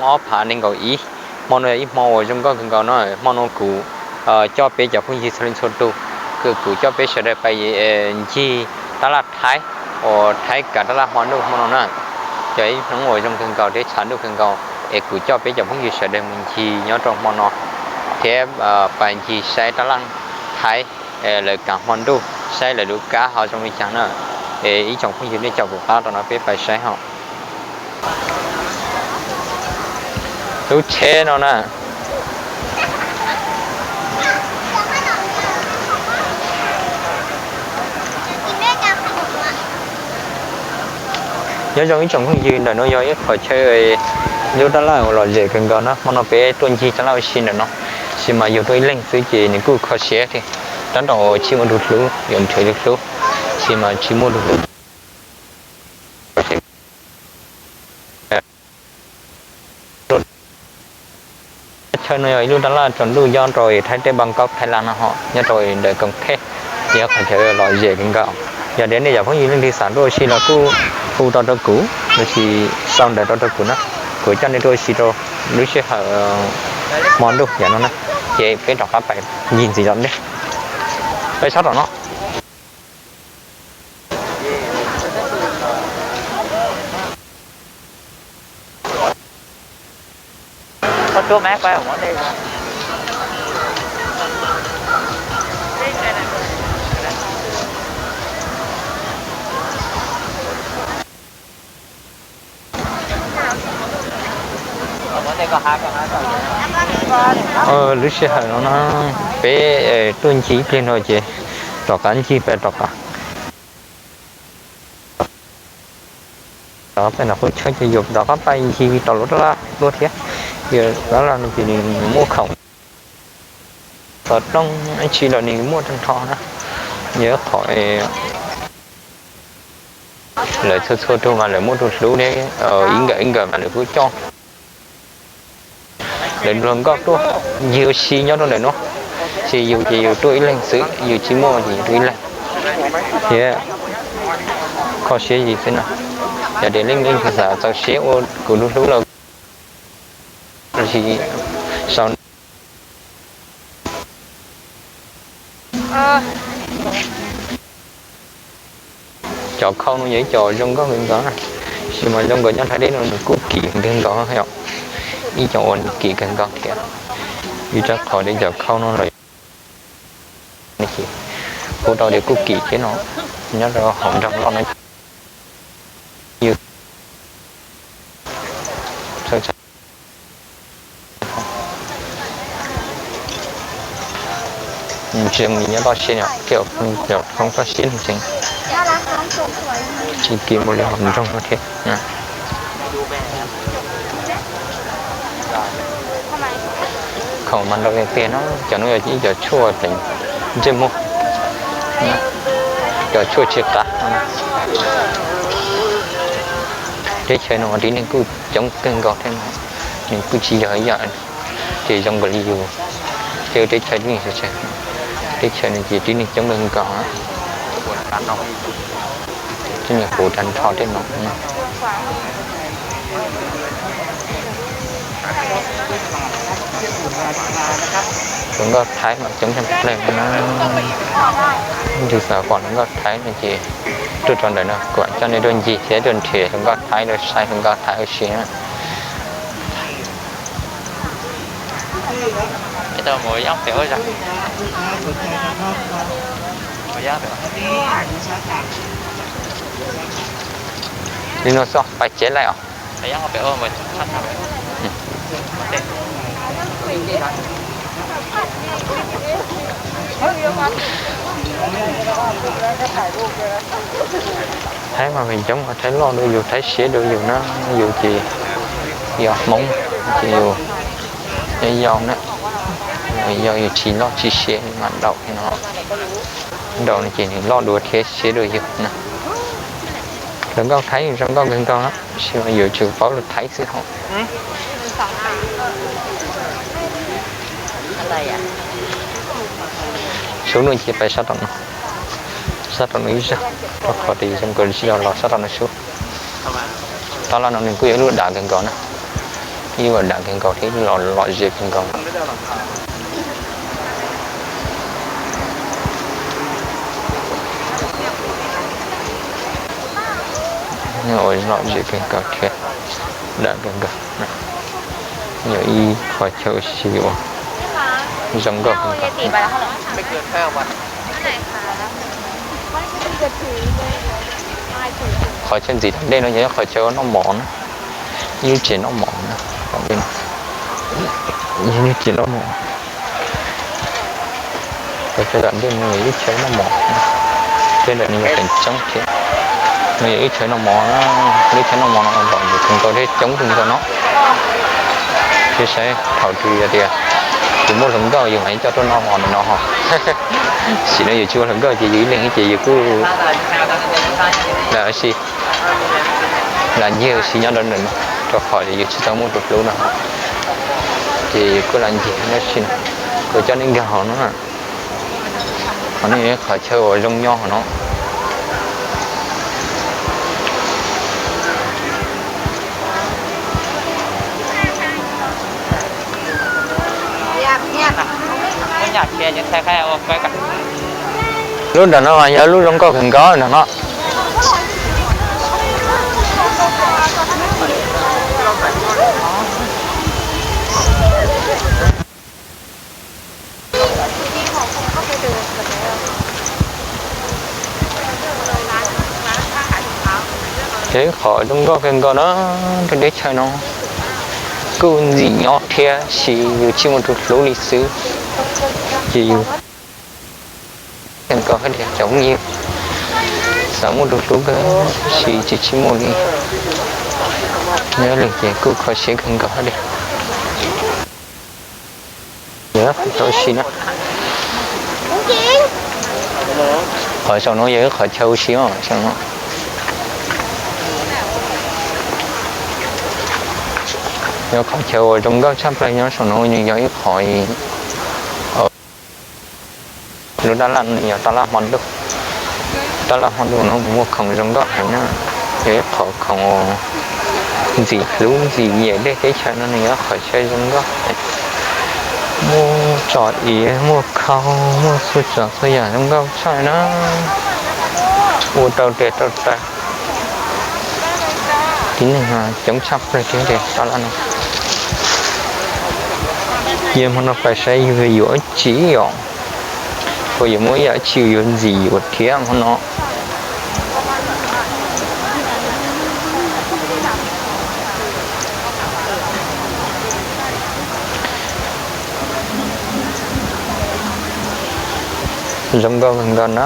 Ob phav nees nkaum ib, hmo no yog ib hmo uas zoo nkauj kawg nkaus no. Hmo no kuv coj peb cov phooj ywg txhua leej txhua tus, kuv coj peb sawv daws pais ncig tab laj Thaib uas Thaib kav tab laj hmo ntuj hmo no na. Yog ib hnub uas zoo kawg nkaus thiab tshav ntuj kawg nkaus, es kuv coj peb cov phooj ywg sawv daws mus ncig nyob rau hmo no thiab pais ncig saib tab laj Thaib lawv kav hmo ntuj, saib lawv lub kab ho zoo li cas na. Es ib tsoom phooj ywg nej caum kuv qab rau no peb pais saib hos. Lub tsheb no na. Nyob zoo ib tsoom phooj ywg, ntawm no yog ib qhov chaw lub tab laj uas lom zem kawg nkaus na. Hmo no peb tuaj ncig tab laj ua si ntawm no, tab sis mas yus tuaj ib leeg xwb ces nws kuj kho siab thiab. Tab tom tsis muaj tus hlub, yuav nrhiav tus hlub, tab sis mas tsis muaj tus hlub. Chaw no yog ib lub tab laj tsaus ntuj nyob rau Thaib teb Npab Kaub Thaib Las no ho, nyob rau ntawm Koos Thej, yog qhov chaw lom zem kawg nkaus. Yog tias nej cov phooj ywg leej twg xav tuaj ua si los kuj hu tau rau kuv, los sis sau ntawv tau rau kuv na, kuv coj nej tuaj ua si rau lub sij hawm hmo ntuj yam no na, ces peb rov qab pais ncig ntxiv zog ntej. Peb sab tom no. Lub sij hawm no na, peb tuaj ncig ib pliag no ces rov qab ncig pem rov qab. Rov qab pem no qhov chaw ces yus rov qab pais ncig rau lub tab laj dua thiab. Yog tab laj no ces nws muaj khoom, xov tooj ib tsi los nws muaj tag nrho na. Yog qhov lawv txhua txhua tug mas lawv muaj tus hlub thiab, ib nkawm ib nkawm mas lawv kuj coj lawv hluas nkauj tuaj ncig ua si nyob rau ntawm no. Ces yus ces yus tuaj ib leeg xwb, yus tsis muaj ces yus tuaj ib leeg thiab kho siab yus xwb na. Yog tias leej twg xav txaus siab ua kuv tus hlub los sau. Cov khau no yog ib co zoo nkauj kawg nkaus, tab sis mas zoo nkaus nyob Thaib teb no nws kuj kim kawg nkaus yom. Ib co uas kim kawg nkaus thiab, vim rau qhov tias cov khau no los ces kuj tau tias kuj kim thiab no, nyob rau hauv nroog loj no. Tsis mus nyob toj siab no, cov khau toj siab ntseeg, tsis kim mus li hauv nroog no thiab. Khoom mas ntau tiag tiag no, cov no yog ib cov tshuaj pleev ntsej muag, cov tshuaj tsis qab. Teb chaws no tib neeg kuj coob kawg nkaus thiab no, nws kuj tsis yog ib yam ces zoo nkaus li yus, ces teb chaws tib neeg, teb chaws no ces tib neeg coob kawg nkaus, tib neeg puv tag nrho tej no. Hluas nkauj Thaib mas coob tshaj plaws no na. Leej twg xav pom hluas nkauj Thaib no ces tuaj rau ntawm no, kuv coj nej tuaj ncig thiab tuaj nrhiav hluas nkauj Thaib, tuaj saib hluas nkauj Thaib ua si na. Li no xwb, pais tsev lawm os. Thaib mas coob, Thaib loj dua yus, Thaib siab dua yus na, yus ces yog Hmoob ces yus yau na, yog yus tsis loj tsis siab mas daum no, daum no ces nws loj dua thiab siab dua yus na. Hluas nkauj Thaib zoo nkauj kawg nkaus, tab sis mas yus tsuas paub lus Thaib xwb hos. Sub no ces pais sab tom no, sab tom no ib zaug, rau qhov tias zoo nkaus li tsis los los sab tom no sub. Tab laj no nws kuj yog ib lub dav kawg nkaus na. Ib uas dam kawg nkaus thiab los lom zem kawg nkaus. Uas lom zem kawg nkaus thiab dam kawg nkaus. Yog ib qhov chaw ua si uas zoo nkauj kawg nkaus. Qhov chaw ntxiv tom ntej no yog ib qhov chaw noj mov na, ib lub tsev noj mov na, tom ntej no yog ib lub tsev noj mov. Qhov chaw tom ntej no yog ib lub chaw noj mov, tej ntawm no yog feem coob thiab. No yog ib chaw noj mov na, lub chaw noj mov no lom zem kawg nkaus thiab coob kawg nkaus no. Thiab saib thaum twg yog tias yus muaj hluas nkauj yus mam coj tuaj noj mov ntawm no ho. Tam sim no yus tsis muaj hluas nkauj ces yus ib leeg ces yus kuj lam si, lam ncig ua si nyob rau ntawm no, rau qhov yus tsis tau muaj tus hlub no. Ces yus kuj lam ncig tab sis kuv coj nej nkag hauv no. Qhov no yog ib qhov chaw uas zoo nyob hauv no. Lub nram no mas yog lub zoo nkauj kawg nkaus nram no. Ces qhov zoo nkauj kawg nkaus na, rau teb chaws no kuj ntxim nyob thiab sis yus tsis muaj tus hlub li xwb. Ces yus kawg nkaus hais tias cov phooj ywg xav muaj tus hlub kawg sis tsis tsis muaj li. Yog li ces kuj kho siab kawg nkaus hais tias yog qhov chaw ua si na. Qhov saum no yog ib qhov chaw ua si os, saum no yog qhov chaw uas zoo nkauj tshaj plaws nyob saum no, nws yog ib qhov lub tab laj, yog tab laj hmo ntuj. Tab laj hmo ntuj no muaj khoom zoo nkauj heev na, yog ib qhov khoom ntxim hlub ntxim nyiam dej teb chaws no, nws yog qhov chaw zoo nkauj. Muaj tsom iav, muaj khau, muaj txhua tsav txhua yam zoo nkauj tshaj na. Ua rau tes rau taw. Tib neeg coob tshaj plaws tiag tiag tab laj no. Ces hmo no pais saib yus yuav tsi os, puas yuav muaj ib yam tsi yuav ntxim yuav thiab hmo no. Zoo nkauj kawg nkaus na.